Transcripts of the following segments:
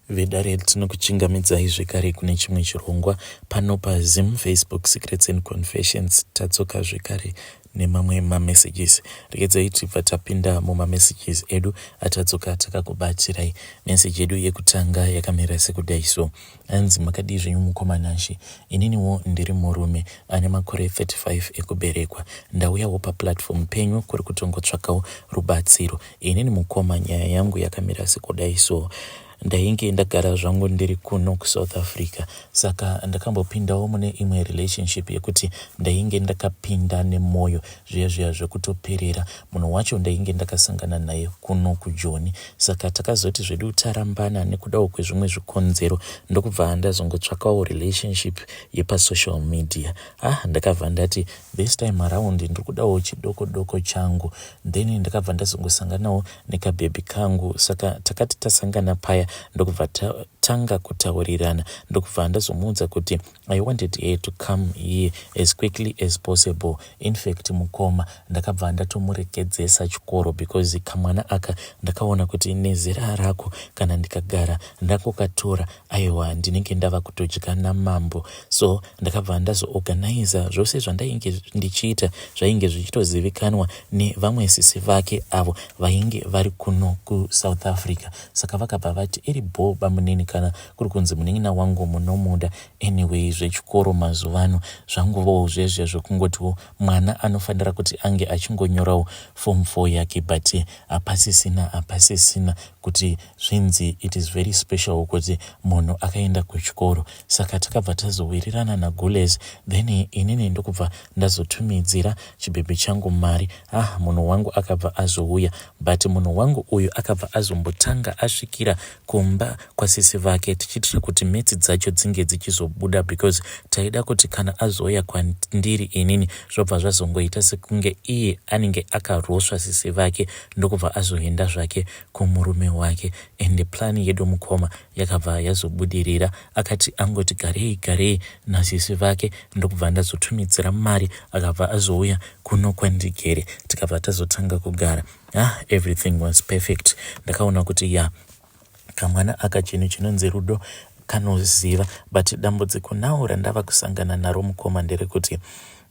Vedare tinokuchingamidzai zvekare kune chimwe chirongwa pano paZim Facebook Secrets and Confessions. Tadzoka zvekare nemamwe mamessages. Regedzai tibva tapinda mumamessages edu atadzoka takakubatirai. Message yedu yekutanga yakamira sekudai so. Hanzi makadii zvenyu mukoma Nashe. Ininiwo ndiri murume ane makore 35 ekuberekwa. Ndauyawo paplatform penyu kuri kutongotsvakawo rubatsiro. Inini mukoma nyaya yangu yakamira sekudai so. Ndainge ndagara zvangu ndiri kuno kuSouth Africa saka ndakambopindawo mune imwe relationship yekuti ndainge ndakapinda nemoyo zviya zviya zvekutoperera. Munhu wacho ndainge ndakasangana naye kuno kuJoni saka takazoti zvedu tarambana nekudawo kwezvimwe zvikonzero ndokubva ndazongotsvakawo relationship yepasocial media. Ah ndakabva ndati this time around ndiri kudawo chidoko doko changu then ndakabva ndazongosanganawo nekabhebhi kangu saka takati tasangana paya ndokubva tatanga kutaurirana ndokubva ndazomuudza kuti I wanted her to come here as quickly as possible. In fact mukoma ndakabva ndatomuregedzesa chikoro because kamwana aka ndakaona kuti nezera rako kana ndikagara ndangokatora aiwa ndinenge ndava kutodya namambo. So ndakabva ndazoorganiza zvose zvandainge ndichiita zvainge zvichitozivikanwa nevamwe sisi vake avo vainge vari kuno kuSouth Africa. Saka vakabva vati iri bhoo bamunini kana kuri kunzi munin'ina wangu munomuda. Anyway zvechikoro mazuvano zvanguvawo zvezve zvekungotiwo mwana anofanira kuti ange achingonyorawo form 4 yake but hapasisina hapasisina kuti zvinzi it is very special kuti munhu akaenda kuchikoro. Saka takabva tazowirirana naGules then inini ndokubva ndazotumidzira chibhebhi changu mari. Ah munhu wangu akabva azouya but munhu wangu uyu akabva azombotanga asvikira kumba kwasisi vake tichiitira kuti metsi dzacho dzinge dzichizobuda because taida kuti kana azouya kwandiri inini zvobva zvazongoita sekunge iye anenge akarosva sisi vake ndokubva azoenda zvake kumurume wake and plan yedu mukoma yakabva yazobudirira. Akati angoti garei garei nasisi vake ndokubva ndazotumidzira mari akabva azouya kuno kwandigere tikabva tazotanga kugara. Ah, everything was perfect. Ndakaona kuti ya kamwana aka chinhu chinonzi rudo kanoziva but dambudziko now randava kusangana naro mukoma nderekuti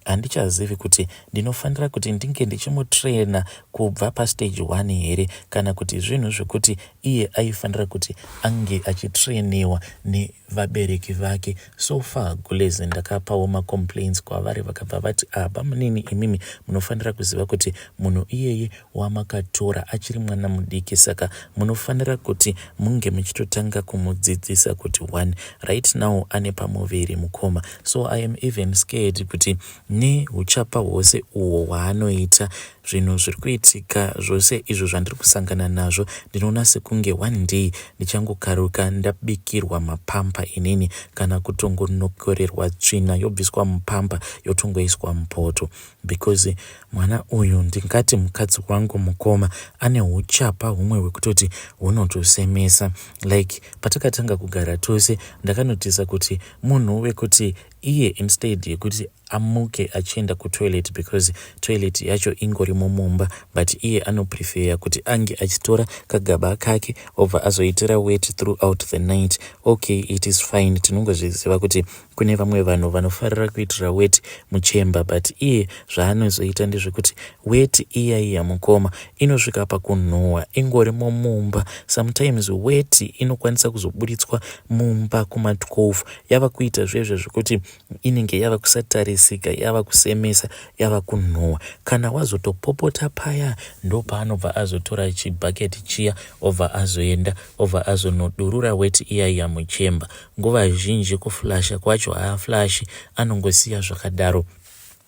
handichazivi kuti ndinofanira kuti ndinge ndichimutraina kubva pastage 1 here kana kuti zvinhu zvekuti iye aifanira kuti ange achitrainiwa nevabereki vake. So far gulezi ndakapawo macomplaints kwavari vakabva vati ah bamunini imimi munofanira kuziva kuti munhu iyeye wamakatora achiri mwana mudiki saka munofanira kuti munge muchitotanga kumudzidzisa kuti one right now ane pamuviri mukoma. So I am even scared kuti nehuchapa hwose uhwo hwaanoita zvinhu zviri kuitika zvose izvo zvandiri kusangana nazvo ndinoona sekunge one day ndichangokaruka ndabikirwa mapampa inini kana kutongonokorerwa tsvina yobviswa mupampa yotongoiswa mupoto because mwana uyu ndingati mukadzi wangu mukoma ane huchapa humwe hwekutoti hunotosemesa. Like patakatanga kugara tose ndakanotisa kuti munhu wekuti iye instead yekuti amuke achienda kutoilet because toilet yacho ingorimo mumba but iye anoprefeya kuti ange achitora kagaba kake obva azoitira wet throughout the night. Okay, it is fine, tinongozviziva kuti kune vamwe vanhu vanofarira kuitira wet muchemba but iye zvaanozoita ndezvekuti wet iya iya mukoma inosvika pakunhuhwa ingorimo mumba. Sometimes wet inokwanisa kuzoburitswa mumba kuma 12 yava kuita zvezve zvekuti inenge yava kusatarisika, yava kusemesa, yava kunhuhwa. Kana wazotopopota paya ndopaanobva azotora chibhaketi chiya obva azoenda obva azonodurura wet iya iya muchemba. Nguva zhinji kuflasha kwacho haaflashi, anongosiya zvakadaro.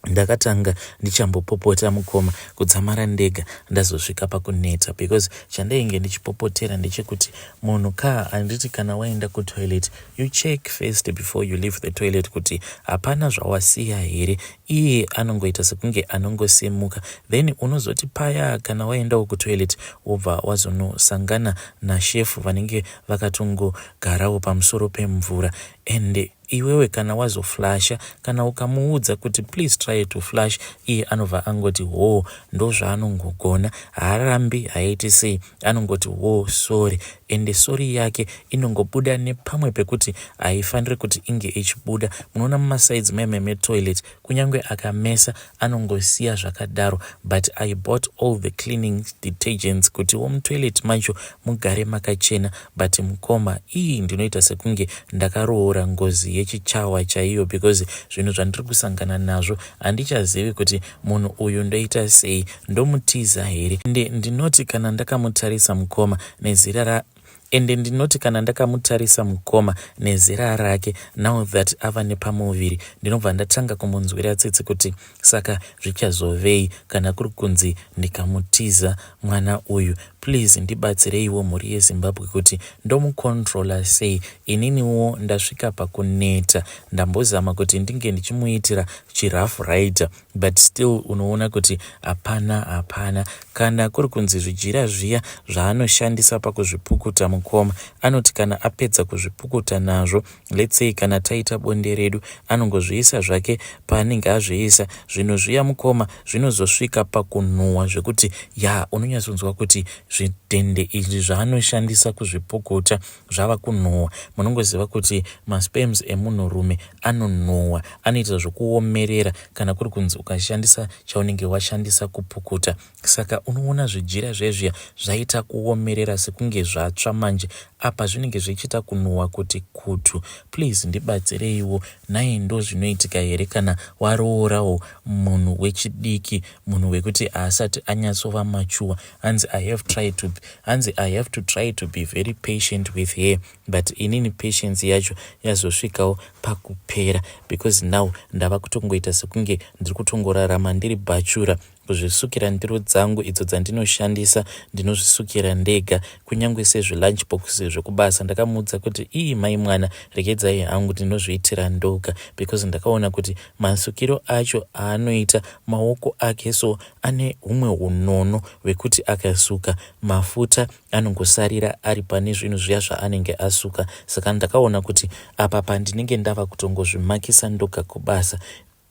Ndakatanga ndichambopopota mukoma kudzamara ndega ndazosvika pakuneta because chandainge ndichipopotera ndechekuti munhu kaa handiti kana waenda kutoilet you check first before you leave the toilet kuti hapana zvawasiya here. Iye anongoita sekunge anongosimuka then unozoti paya kana waendawo kutoilet wobva wazonosangana nashefu vanenge vakatongogarawo pamusoro pemvura and. Iwewe kana wazoflasha, kana ukamuudza kuti please try to flush, iye anobva angoti hoo. Ndozvaanongogona, haarambi, haiti sei, anongoti hoo, sorry. Ende sorry yake inongobuda nepamwe pekuti haifaniri kuti inge ichibuda. Munoona mumasides maime metoilet, kunyange akamesa anongosiya zvakadaro. But I bought all the cleaning detergents kutiwo mutoilet macho mugare makachena, but mukoma, ii, ndinoita sekunge ndakaroora ngozi yechichawa chaiyo, because zvinhu zvandiri kusangana nazvo handichazivi kuti munhu uyu ndoita sei, ndomutiza here? Ende ndinoti kana ndakamutarisa mukoma nezera ra ende ndinoti kana ndakamutarisa mukoma nezera rake, now that ava nepamuviri, ndinobva ndatanga kumunzwira tsitsi kuti saka zvichazovei kana kuri kunzi ndikamutiza mwana uyu. Please ndibatsireiwo, mhuri yeZimbabwe, kuti ndomucontrola sei. Ininiwo ndasvika pakuneta. Ndambozama kuti ndinge ndichimuitira chirough rider, but still unoona kuti hapana, hapana. Kana kuri kunzi zvijira zviya zvaanoshandisa pakuzvipukuta, mukoma, anoti kana apedza kuzvipukuta nazvo, let's say kana taita bonde redu, anongozviisa zvake paanenge azviisa. Zvinhu zviya, mukoma, zvinozosvika pakunhuhwa zvekuti ya, unonyatsonzwa kuti zvidhende izvi zvaanoshandisa kuzvipukuta zvava kunhuhwa. Munongoziva kuti masperms emunhurume anonhuhwa, anoita zvokuomerera kana kuri kunzi ukashandisa chaunenge washandisa kupukuta. Saka unoona zvijira zvezviya zvaita kuomerera sekunge zvatsva. Manje apa zvinenge zvichiita kunhuhwa kuti kutu. Please ndibatsireiwo. Nai, ndo zvinoitika here kana waroorawo munhu wechidiki, munhu wekuti haasati anyatsova mature? Hanzi I have to try to be very patient with her, but inini patience yacho yazosvikawo pakupera, because now ndava kutongoita sekunge ndiri kutongorarama ndiri bachelor. Kuzvisukira ndiro dzangu idzo dzandinoshandisa, ndinozvisukira ndega. Kunyange sezvelunch box zvekubasa, ndakamuudza kuti ii, mai mwana, regedzai hangu, ndinozviitira ndoga, because ndakaona kuti masukiro acho aanoita maoko ake so ane humwe unono hwekuti akasuka mafuta anongosarira ari pane zvinhu zviya zvaanenge asuka. Saka ndakaona kuti apa pandinenge ndava kutongozvimakisa ndoga kubasa.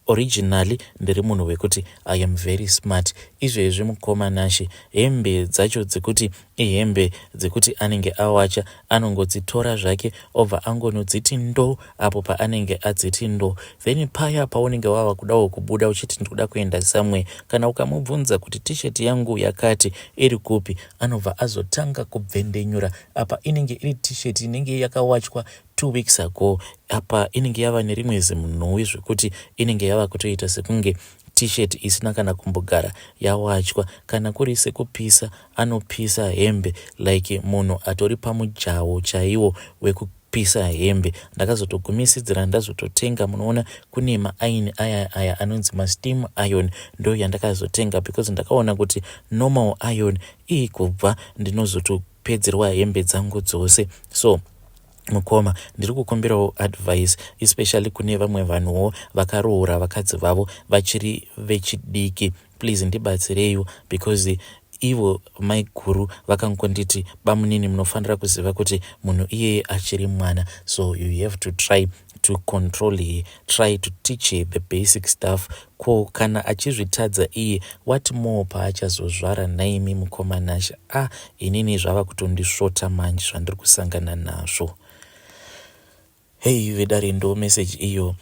Originally ndiri munhu wekuti I am very smart. Izvezvi, mukoma Nashe, hembe dzacho dzekuti ihembe dzekuti anenge awacha, anongodzitora zvake obva angonodziti ndo apo paanenge adziti ndo. Then paya paunenge wava kudawo kubuda uchiti ndikuda kuenda somewhere, kana ukamubvunza kuti T-shirt yangu yakati iri kupi, anobva azotanga kubvendenyura. Apa inenge iri T-shirt inenge yakawachwa 2 weeks ago. Apa inenge yava nerimwe zimunhuwi zvekuti inenge yava kutoita sekunge T-shirt isina kana kumbogara yawachwa. Kana kuri sekupisa, anopisa hembe like munhu atori pamujaho chaiwo wekupisa hembe. Ndakazotogumisidzira ndazototenga, munoona kune maaini aya aya anonzi masteam iron, ndo yandakazotenga, because ndakaona kuti normal iron ii kubva ndinozotopedzerwa hembe dzangu dzose. So mukoma, ndiri kukumbirawo advice, especially kune vamwe vanhuwo vakaroora vakadzi vavo vachiri vechidiki. Please ndibatsireiwo, because ivo maiguru vakangonditi, "Bamunini, munofanira kuziva kuti munhu iyeye achiri mwana, so you have to try to control her, try to teach her the basic stuff." Ko kana achizvitadza iye, what more paachazozvara? Naimi mukoma Nasha, ah, inini zvava kutondisvota manje zvandiri kusangana nazvo. Hei vedare, ndo message iyo,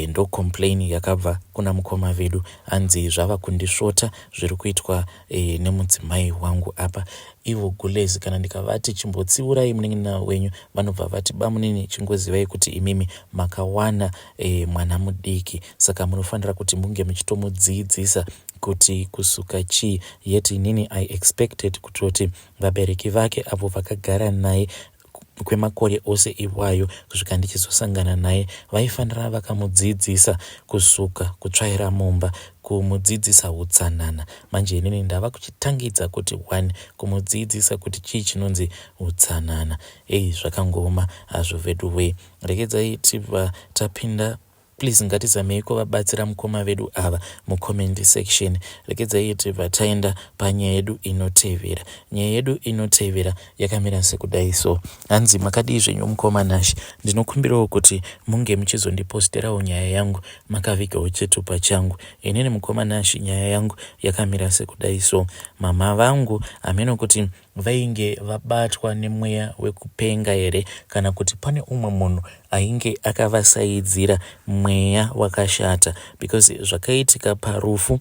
ndo complain yakabva kuna mukoma vedu. Hanzi zvava kundisvota zviri kuitwa nemudzimai wangu apa. Ivo gulezi, kana ndikavati chimbotsiurai munin'ina wenyu, vanobva vati, "Bamunini, chingozivai kuti imimi makawana mwana mudiki, saka munofanira kuti munge muchitomudzidzisa kuti kusuka chii." Yet inini I expected kutoti vabereki vake avo vakagara naye kwemakore ose iwayo kusvika ndichizosangana naye, vaifanira vakamudzidzisa kusuka, kutsvaira mumba, kumudzidzisa utsanana. Manje inini ndava kuchitangidza kuti one kumudzidzisa kuti chii chinonzi utsanana. Ei, zvakangoma hazvo vedu wei. Regedzai tibva tapinda. Please ngatizamei kuvabatsira mukoma vedu ava mucomment section. Regedzai tibva taenda panyaya yedu inotevera. Nyaya yedu inotevera yakamira sekudai so. Hanzi makadii zvenyu mukoma Nash, ndinokumbirawo kuti munge muchizondiposterawo nyaya yangu makavigawo chitupa changu. Inini mukoma Nash nyaya yangu yakamira sekudai so. Mama vangu hameno kuti vainge vabatwa nemweya wekupenga here kana kuti pane umwe munhu ainge akavasaidzira mweya wakashata because zvakaitika parufu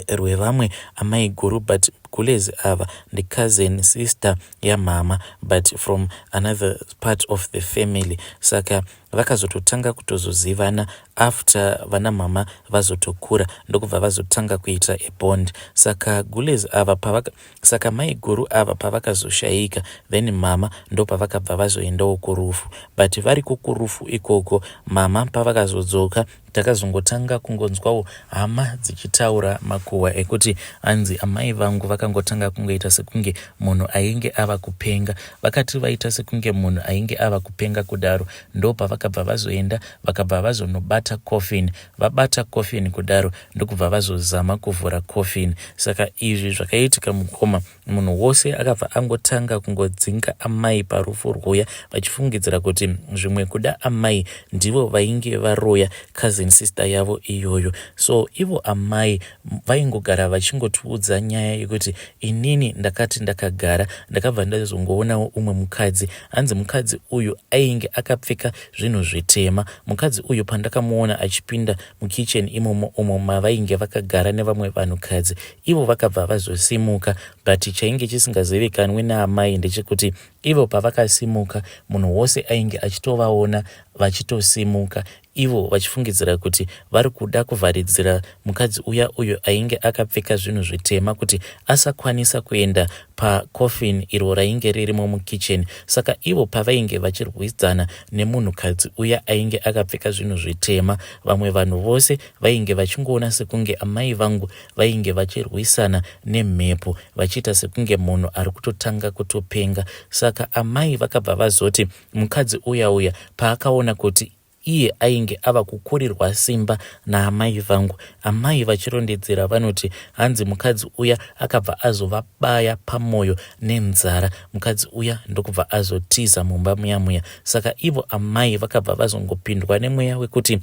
rwevamwe amaiguru but gulezi ava ndicousin sister yamama but from another part of the family saka vakazototanga kutozozivana after vana mama vazotokura ndokubva vazotanga kuita a bond saka gulezi ava pavaka saka maiguru ava pavakazoshaika then mama ndopavakabva vazoendawo kurufu but variko kurufu ikoko mama pavakazodzoka Takazongotanga kungonzwawo hama dzichitaura makuhwa ekuti hanzi amai vangu vakangotanga kungoita sekunge munhu ainge ava kupenga. Vakati vaita sekunge munhu ainge ava kupenga kudaro ndopavakabva vazoenda vakabva vazonobata coffin. Vabata coffin kudaro ndokubva vazozama kuvhura coffin. Saka izvi zvakaitika mukoma Munhu wose akabva angotanga kungodzinga amai parufu rwuya vachifungidzira kuti zvimwe kuda amai ndivo vainge varoya cousin sister yavo iyoyo. So ivo amai vaingogara vachingotiudza nyaya yekuti inini ndakati ndakagara ndakabva ndazongoonawo umwe mukadzi. Hanzi mukadzi uyu ainge akapfeka zvinhu zvitema. Mukadzi uyu pandakamuona achipinda mukitchen imomo umo mavainge vakagara nevamwe vanhukadzi Ivo vakabva vazosimuka but chainge chisingazivikanwi naamai ndechekuti ivo pavakasimuka munhu wose ainge achitovaona vachitosimuka ivo vachifungidzira kuti vari kuda kuvharidzira mukadzi uya uyo ainge akapfeka zvinhu zvitema kuti asakwanisa kuenda pacoffin iro rainge ririmo mukitchen saka ivo pavainge vachirwidzana nemunhukadzi uya ainge akapfeka zvinhu zvitema vamwe vanhu vose vainge vachingoona sekunge amai vangu vainge vachirwisana nemhepo vachiita sekunge munhu ari kutotanga kutopenga. Saka amai vakabva vazoti mukadzi uya uya paakaona kuti iye ainge ava kukurirwa simba naamai vangu. Amai vachirondedzera vanoti hanzi mukadzi uya akabva azovabaya pamoyo nenzara mukadzi uya ndokubva azotiza mumba muya muya. Saka ivo amai vakabva vazongopindwa nemweya wekuti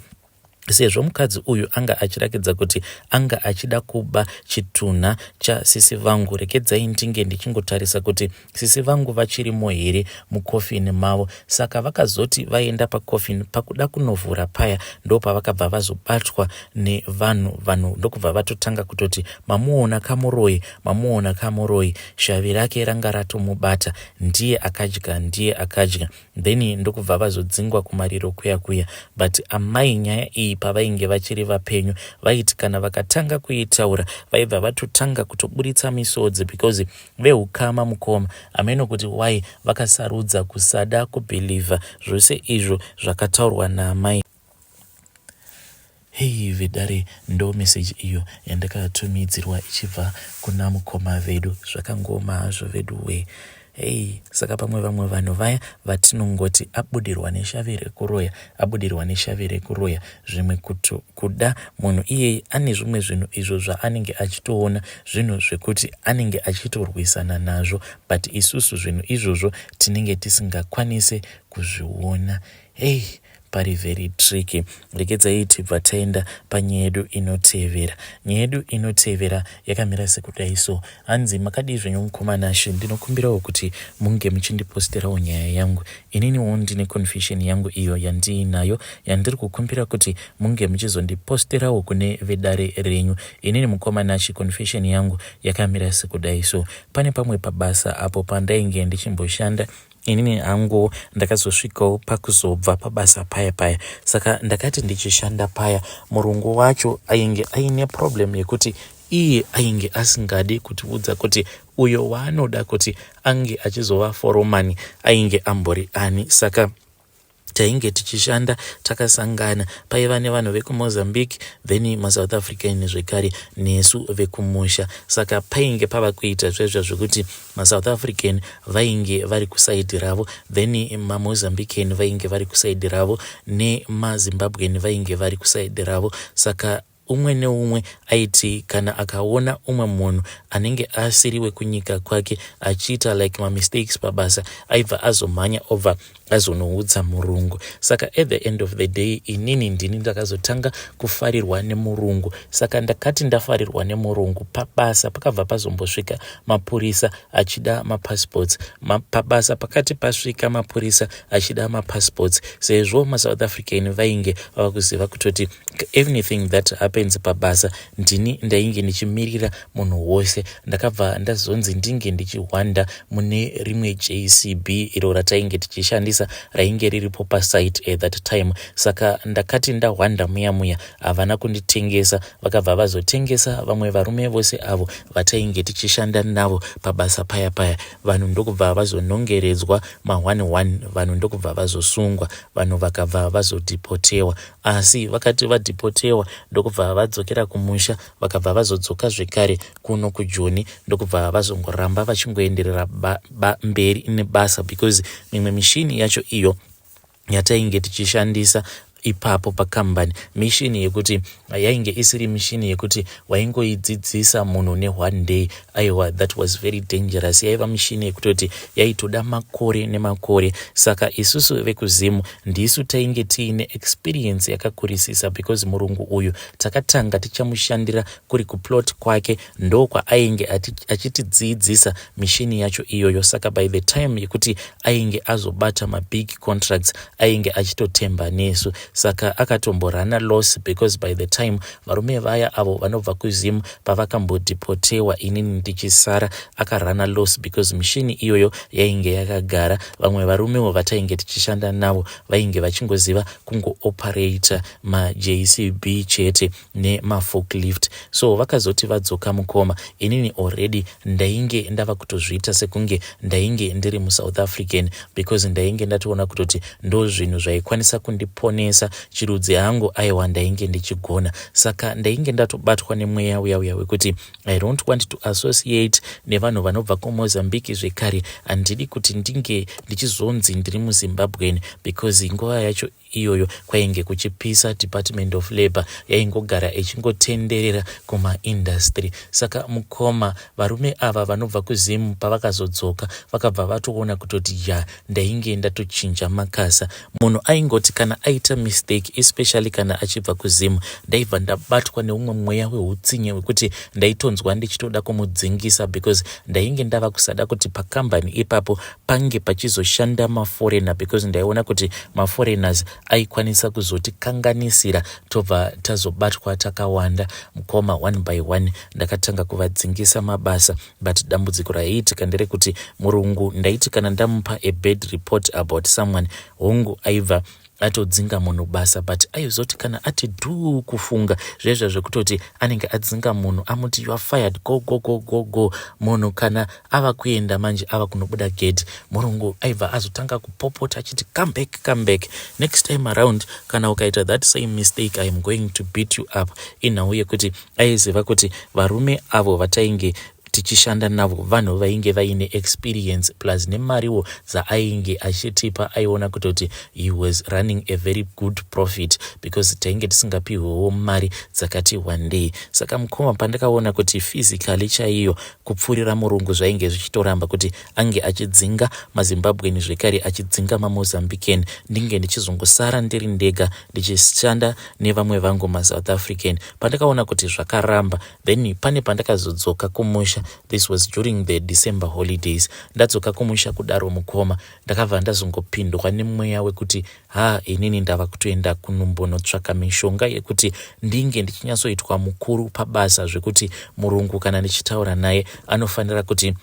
sezvo mukadzi uyu anga achirakidza kuti anga achida kuba chitunha chasisi vangu regedzai ndinge ndichingotarisa kuti sisi vangu vachirimo here mukofini mavo saka vakazoti vaenda pakofini pakuda kunovhura paya ndopavakabva vazobatwa nevanhu vanhu ndokubva vatotanga kutoti mamuona kamuroyi mamuona kamuroyi shavi rake ranga ratomubata ndiye akadya ndiye akadya then ndokubva vazodzingwa kumariro kuya kuya but amai nyaya iyi pavainge vachiri vapenyu vaiti kana vakatanga kuitaura vaibva vatotanga kutoburitsa misodzi because vehukama mukoma hameno kuti why vakasarudza kusada kubhilivha zvose izvo zvakataurwa naamai. Hey vedare ndo message iyo yandakatumidzirwa ichibva kuna mukoma vedu zvakangooma hazvo veduwee hey saka pamwe vamwe vanhu vaya vatinongoti abudirwa neshavi rekuroya abudirwa neshavi rekuroya zvimwe kuto, kuda munhu iyeye ane zvimwe zvinhu izvo zvaanenge achitoona zvinhu zvekuti anenge achitorwisana nazvo but isusu zvinhu izvozvo tinenge tisingakwanise kuzviona hey Pari very tricky. Regedzai tibva taenda panyaya yedu inotevera. Nyaya yedu inotevera yakamira sekudai so. Hanzi makadii zvenyu mukoma Nashe, ndinokumbirawo kuti munge muchindiposterawo nyaya yangu. Ininiwo ndine confession yangu iyo yandiinayo yandiri kukumbira kuti munge muchizondiposterawo kune vedare renyu. Inini mukoma Nashe confession yangu yakamira sekudai so. Pane pamwe pabasa apo pandainge ndichimboshanda Inini hangu ndakazosvikawo pakuzobva pabasa paya paya saka ndakati ndichishanda paya murungu wacho ainge aine problem yekuti iye ainge asingadi kutiudza kuti uyo waanoda kuti ange achizova foromani ainge ambori ani saka. Tainge tichishanda takasangana, paiva nevanhu vekuMozambique, then maSouth African zvekare, nesu vekumusha. Saka painge pava kuita zvezvo zvekuti maSouth African vainge vari kuside ravo, then maMozambican vainge vari kuside ravo, nemaZimbabwean vainge vari kuside ravo. Saka umwe neumwe aiti kana akaona umwe munhu anenge asiri wekunyika kwake achiita like mamistakes pabasa, aibva azomhanya obva azonoudza murungu. Saka at the end of the day, inini ndini ndakazotanga kufarirwa nemurungu. Saka ndakati ndafarirwa nemurungu pabasa, pakabva pazombosvika mapurisa achida mapassports. Pabasa pakati pasvika mapurisa achida mapassports, sezvo maSouth African vainge vava kuziva kutoti anything that happens pabasa, ndini ndainge ndichimirira munhu wose. Ndakabva ndazonzi ndinge ndichihwanda mune rimwe JCB iro ratainge tichishandisa, rainge riripo pasite at that time. Saka ndakati ndahwanda muya muya, havana kunditengesa, vakabva vazotengesa vamwe varume vose avo vatainge tichishanda navo pabasa paya paya. Vanhu ndokubva vazonongeredzwa ma11, vanhu ndokubva vazosungwa, vanhu vakabva vazodeportewa. Asi vakati vadeportewa, ndokubva vadzokera kumusha, vakabva vazodzoka zvekare kuno kuJoni, ndokubva vazongoramba vachingoenderera mberi nebasa, because mimwe mishini yacho iyo yatainge tichishandisa ipapo pakambani, mishini yekuti yainge isiri mishini yekuti waingoidzidzisa munhu neone day. Aiwa, that was very dangerous. Yaiva mishini yekutoti yaitoda makore nemakore. Saka isusu vekuZimu ndisu tainge tiine experience yakakurisisa, because murungu uyu takatanga tichamushandira kuri kuplot kwake, ndokwaainge achitidzidzisa mishini yacho iyoyo. Saka by the time yekuti ainge azobata mabig contracts, ainge achitotemba nesu. Saka akatomborana loss, because by the time varume vaya avo vanobva kuZimu pavakambodeportewa, inini ndichisara, akarana loss, because mishini iyoyo yainge yakagara. Vamwe varumewo vatainge tichishanda navo vainge vachingoziva kungooperata maJCB chete nemaforklift. So vakazoti vadzoka, mukoma, inini already ndainge ndava kutozviita sekunge ndainge ndiri muSouth African, because ndainge ndatoona kutoti ndo zvinhu zvaikwanisa kundiponesa. Chirudzi hangu, aiwa, ndainge ndichigona. Saka ndainge ndatobatwa nemweya uya uya wekuti I don't want to associate nevanhu vanobva kuMozambique zvekare. Handidi kuti ndinge ndichizonzi ndiri muZimbabwean, because nguva yacho iyoyo kwainge kuchipisa. Department of Labour yaingogara ichingotenderera kumaindustry. Saka mukoma, varume ava vanobva kuZimu pavakazodzoka, vakabva vatoona kutoti ya, ndainge ndatochinja makasa. Munhu aingoti kana aita mistake, especially kana achibva kuZimu, ndaibva ndabatwa neumwe mweya weutsinye wekuti ndaitonzwa ndichitoda kumudzingisa, because ndainge ndava kusada kuti pakambani ipapo pange pachizoshanda maforeigner, because ndaiona kuti maforeigners aikwanisa kuzotikanganisira, tobva tazobatwa takawanda. Mukoma, one by one ndakatanga kuvadzingisa mabasa. But dambudziko raiitika nderekuti murungu ndaiti kana ndamupa a bad report about someone, hongu, aibva atodzinga munhu basa, but aizoti kana ati dhuu kufunga zvezvo zvekutoti anenge adzinga munhu, amuti, "You are fired, go, go, go, go, go," munhu kana ava kuenda manje, ava kunobuda gedhi, murungu aibva azotanga kupopota achiti, "Come back, come back. Next time around kana ukaita that same mistake, I am going to beat you up." Inhau yekuti aiziva kuti varume avo vatainge tichishanda navo vanhu vainge vaine experience, plus nemariwo dzaainge achitipa, aiona kutoti he was running a very good profit, because tainge tisingapiwewo mari dzakati one day. Saka mukoma, pandakaona kuti physically chaiyo kupfuurira murungu zvainge zvichitoramba, kuti ange achidzinga maZimbabwean zvekare achidzinga maMozambican, ndinge ndichizongosara ndiri ndega ndichishanda nevamwe vangu maSouth African, pandakaona kuti zvakaramba, then pane pandakazodzoka kumusha. This was during the December holidays. Ndadzoka kumusha kudaro, mukoma, ndakabva ndazongopindwa nemweya wekuti ha, inini ndava kutoenda kunombonotsvaka mishonga yekuti ndinge ndichinyatsoitwa mukuru pabasa, zvekuti murungu kana ndichitaura naye anofanira kuti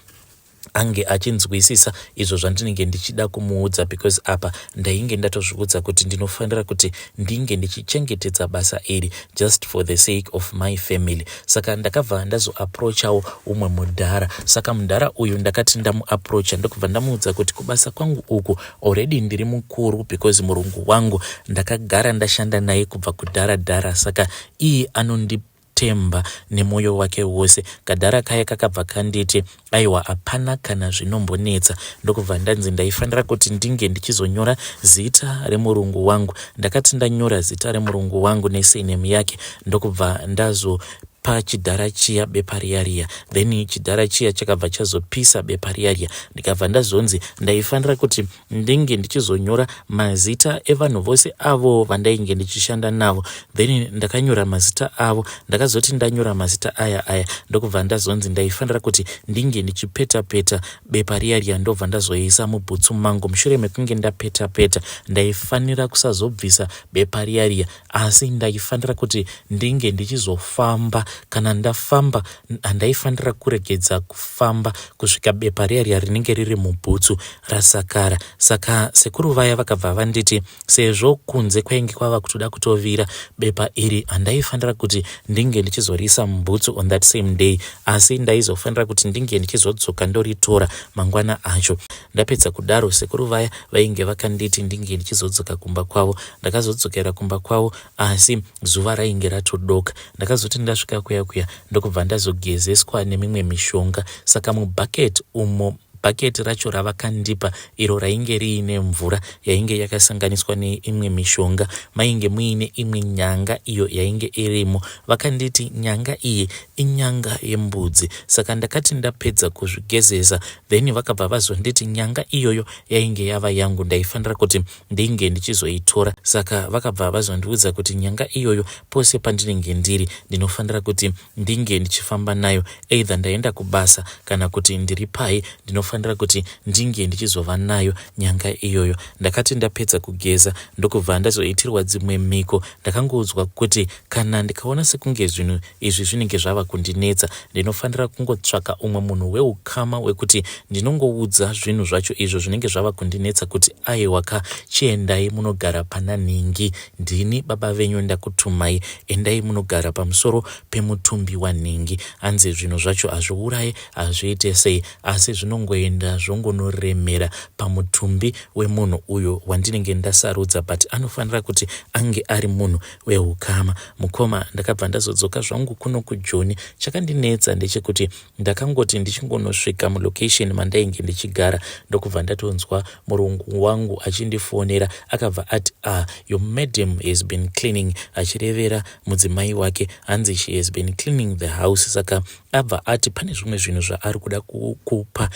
Ange achinzwisisa izvo zvandinenge ndichida kumuudza, because apa ndainge ndatozviudza kuti ndinofanira kuti ndinge ndichichengetedza basa iri just for the sake of my family. Saka ndakabva ndazoapproachawo umwe mudhara. Saka mudhara uyu ndakati ndamuapproacha, ndokubva ndamuudza kuti kubasa kwangu uku already ndiri mukuru, because murungu wangu ndakagara ndashanda naye kubva kudhara dhara, saka iye anonditemba nemwoyo wake wose. Kadhara kaya kakabva kanditi, "Aiwa, hapana kana zvinombonetsa." Ndokubva ndanzi ndaifanira kuti ndinge ndichizonyora zita remurungu wangu. Ndakati ndanyora zita remurungu wangu nesurname yake, ndokubva ndazo pachidhara chiya bepa riya riya. Then chidhara chiya chakabva chazopisa bepa riya riya. Ndikabva ndazonzi ndaifanira kuti ndinge ndichizonyora mazita evanhu vose avo vandainge ndichishanda navo. Then ndakanyora mazita avo. Ndakazoti ndanyora mazita aya aya, ndokubva ndazonzi ndaifanira kuti ndinge ndichipeta peta bepa riya riya, ndobva ndazoisa mubhutsu mangu. Mushure mekunge ndapeta peta, ndaifanira kusazobvisa bepa riya riya, asi ndaifanira kuti ndinge ndichizofamba. Kana ndafamba, handaifanira kuregedza kufamba kusvika bepa riya riya rinenge riri mubhutsu rasakara. Saka sekuru vaya vakabva vanditi sezvo kunze kwainge kwava kutoda kutovira, bepa iri handaifanira kuti ndinge ndichizoriisa mubhutsu on that same day, asi ndaizofanira kuti ndinge ndichizodzoka ndoritora mangwana acho. Ndapedza kudaro, sekuru vaya vainge vakanditi ndinge ndichizodzoka kumba kwavo. Ndakazodzokera kumba kwavo, asi zuva rainge ratodoka. Ndakazoti ndasvika kuya kuya, ndokubva ndazogezeswa nemimwe mishonga. Saka mubhaketi umo, bhaketi racho ravakandipa iro rainge riine mvura yainge yakasanganiswa neimwe mishonga, mainge muine imwe nyanga iyo yainge irimo. Vakanditi nyanga iyi inyanga yembudzi. Saka ndakati ndapedza kuzvigezesa, then vakabva vazonditi nyanga iyoyo yainge yava yangu, ndaifanira kuti ndinge ndichizoitora. Saka vakabva vazondiudza kuti nyanga iyoyo, pose pandinenge ndiri, ndinofanira kuti ndinge ndichifamba nayo, either ndaenda kubasa kana kuti ndiri pai, ndinofanira kuti ndinge ndichizova nayo nyanga iyoyo. Ndakati ndapedza kugeza, ndokubva ndazoitirwa dzimwe mhiko. Ndakangoudzwa kuti kana ndikaona sekunge zvinhu izvi zvinenge zvava kundinetsa, ndinofanira kungotsvaka umwe munhu weukama wekuti ndinongoudza zvinhu zvacho izvo zvinenge zvava kundinetsa, kuti aiwa ka, chiendai munogara pana nhingi, ndini baba venyu, ndakutumai, endai munogara pamusoro pemutumbi wanhingi. Hanzi zvinhu zvacho hazviuraye, hazviite sei, asi zvinongoenda zvongonoremera pamutumbi wemunhu uyo wandinenge ndasarudza, but anofanira kuti ange ari munhu weukama. Mukoma, ndakabva ndazodzoka zvangu kuno kuJoni. Chakandinetsa ndechekuti ndakangoti ndichingonosvika mulocation mandainge ndichigara, ndokubva ndatonzwa murungu wangu achindifonera. Akabva ati, "Ah, your madam has been cleaning," achirevera mudzimai wake. Hanzi, "She has been cleaning the house, saka abva ati pane zvimwe zvinhu zvaari kuda kukupa.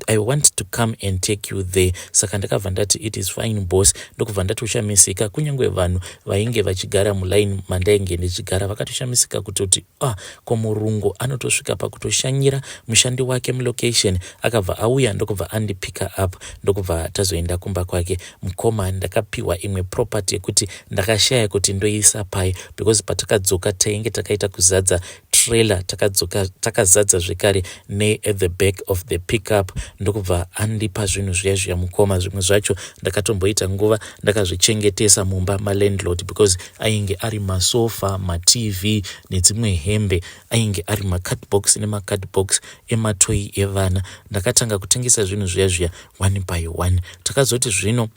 I want to come and take you there." Saka ndakabva ndati, "It is fine, boss." Ndokubva ndatoshamisika. Kunyange vanhu vainge vachigara muline mandainge ndichigara vakatoshamisika kutoti, "Ah, ko murungu anotosvika pakutoshanyira mushandi wake mulocation?" Akabva auya, ndokubva andipicka up, ndokubva tazoenda kumba kwake. Mukoma, ndakapiwa imwe property yekuti ndakashaya kuti ndoisa pai, because patakadzoka tainge takaita kuzadza trailer, takadzoka takazadza zvekare neat the back of the pickup. Ndokubva andipa zvinhu zviya zviya. Mukoma, zvimwe zvacho ndakatomboita nguva ndakazvichengetesa mumba malandlord, because ainge ari masofa, maTV nedzimwe hembe, ainge ari macardbox nemacardbox ematoyi evana. Ndakatanga kutengesa zvinhu zviya zviya one by one. Takazoti zvino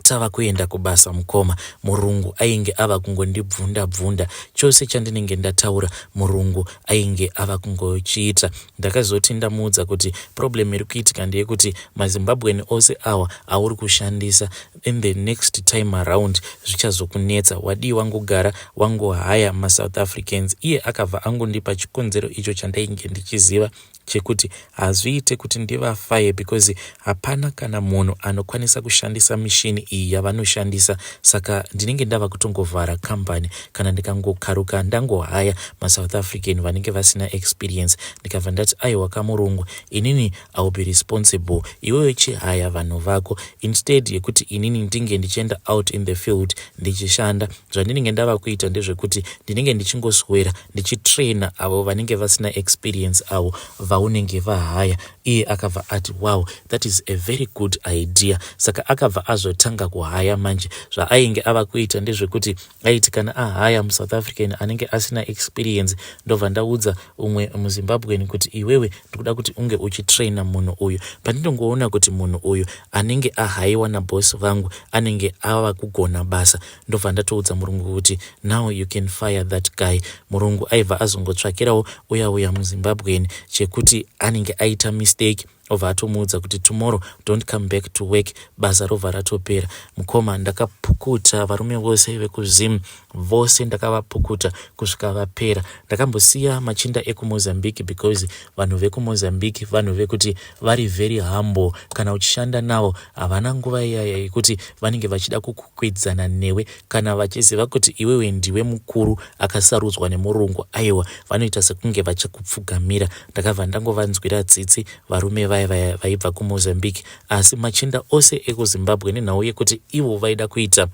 tava kuenda kubasa, mukoma, murungu ainge ava kungondibvunda bvunda. Chose chandinenge ndataura, murungu ainge ava kungochiita. Ndakazoti ndamuudza kuti problem iri kuitika ndeyekuti maZimbabwean ose awa auri kushandisa, in the next time around zvichazokunetsa, wadii wangogara wangohaya maSouth Africans? Iye akabva angondipa chikonzero icho chandainge ndichiziva, chekuti hazviite kuti ndivafaye, because hapana kana munhu anokwanisa kushandisa mishini iyi yavanoshandisa. Saka ndinenge ndava kutongovhara kambani kana ndikangokaruka ndangohaya maSouth African vanenge vasina experience. Ndikabva ndati, "Aiwa kamurungu, inini I will be responsible. Iwewe chihaya vanhu vako instead yekuti inini ndinge ndichienda out in the field ndichishanda. Zvandinenge ndava kuita ndezvekuti ndinenge ndichingoswera ndichitraina avo vanenge vasina experience, avo." vaunenge vahaya. Iye akabva ati, "Wow, that is a very good idea." Saka akabva azotanga kuhaya manje. Zvaainge ava kuita ndezvekuti aiti kana ahaya muSouth African anenge asina experience, ndobva ndaudza umwe muZimbabwean kuti, "Iwewe, ndikuda kuti unge uchitraina munhu uyu." Pandinongoona kuti munhu uyu anenge ahayiwa nabhosi vangu anenge ava kugona basa, ndobva ndatoudza murungu kuti, "Now you can fire that guy." Murungu aibva azongotsvakirawo uya uya muZimbabwean chekuti anenge aita mistake, obva atomuudza kuti, "Tomorrow don't come back to work." Basa robva ratopera. Mukoma, ndakapukuta varume vose vekuZim, vose ndakavapukuta kusvika vapera. Ndakambosiya machinda ekuMozambique because vanhu vekuMozambique vanhu vekuti vari very humble. Kana uchishanda navo, havana nguva iyaya yekuti vanenge vachida kukukwidzana newe. Kana vachiziva kuti iwewe ndiwe mukuru akasarudzwa nemurungu, aiwa, vanoita sekunge vachakupfugamira. Ndakabva ndangovanzwira tsitsi varume vaya vaya vaibva kuMozambique. Asi machinda ose ekuZimbabwe, nenhau yekuti ivo vaida kuita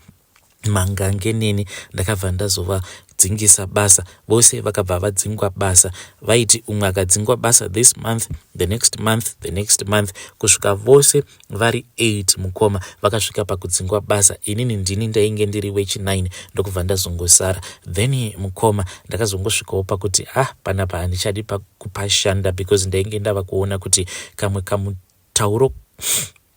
mangange neni, ndakabva ndazovadzingisa basa. Vose vakabva vadzingwa basa. Vaiti umwe akadzingwa basa this month, the next month, the next month, kusvika vose vari 8, mukoma, vakasvika pakudzingwa basa. Inini ndini ndainge ndiri wechi9, ndokubva ndazongosara. Then mukoma, ndakazongosvikawo pakuti, ah, panapa handichadi kupashanda because ndainge ndava kuona kuti kamwe kamutauro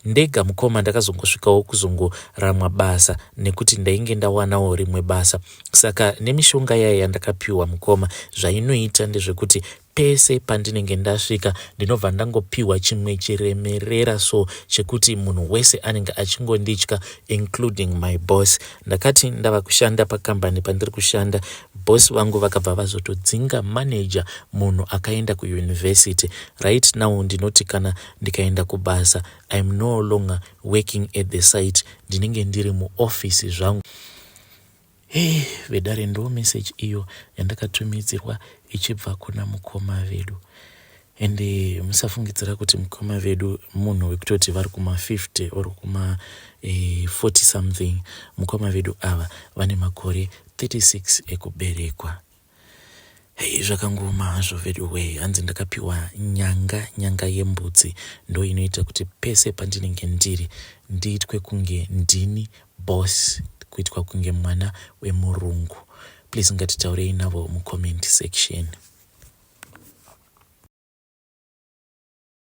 ndega. Mukoma, ndakazongosvikawo kuzongoramwa basa nekuti ndainge ndawanawo rimwe basa. Saka nemishonga yaya yandakapiwa, mukoma, zvainoita ndezvekuti pese pandinenge ndasvika, ndinobva ndangopiwa chimwe chiremerera so chekuti munhu wese anenge achingonditya, including my boss. Ndakati ndava kushanda pakambani pandiri kushanda, boss vangu vakabva vazotodzinga manager, munhu akaenda kuyunivhesity. Right now ndinoti kana ndikaenda kubasa, I am no longer working at the site, ndinenge ndiri muofisi zvangu. Hei vedare, ndo message iyo yandakatumidzirwa ichibva kuna mukoma vedu. Ende musafungidzira kuti mukoma vedu munhu wekutoti vari kuma50 or kuma 40 something. Mukoma vedu ava vane makore 36 ekuberekwa. Hei, zvakangoma hazvo vedu wei. Hanzi ndakapiwa nyanga, nyanga yembudzi, ndo inoita kuti pese pandinenge ndiri ndiitwe kunge ndini boss, kuitwa kunge mwana wemurungu. Please, ngatitaurei navo mucomment section.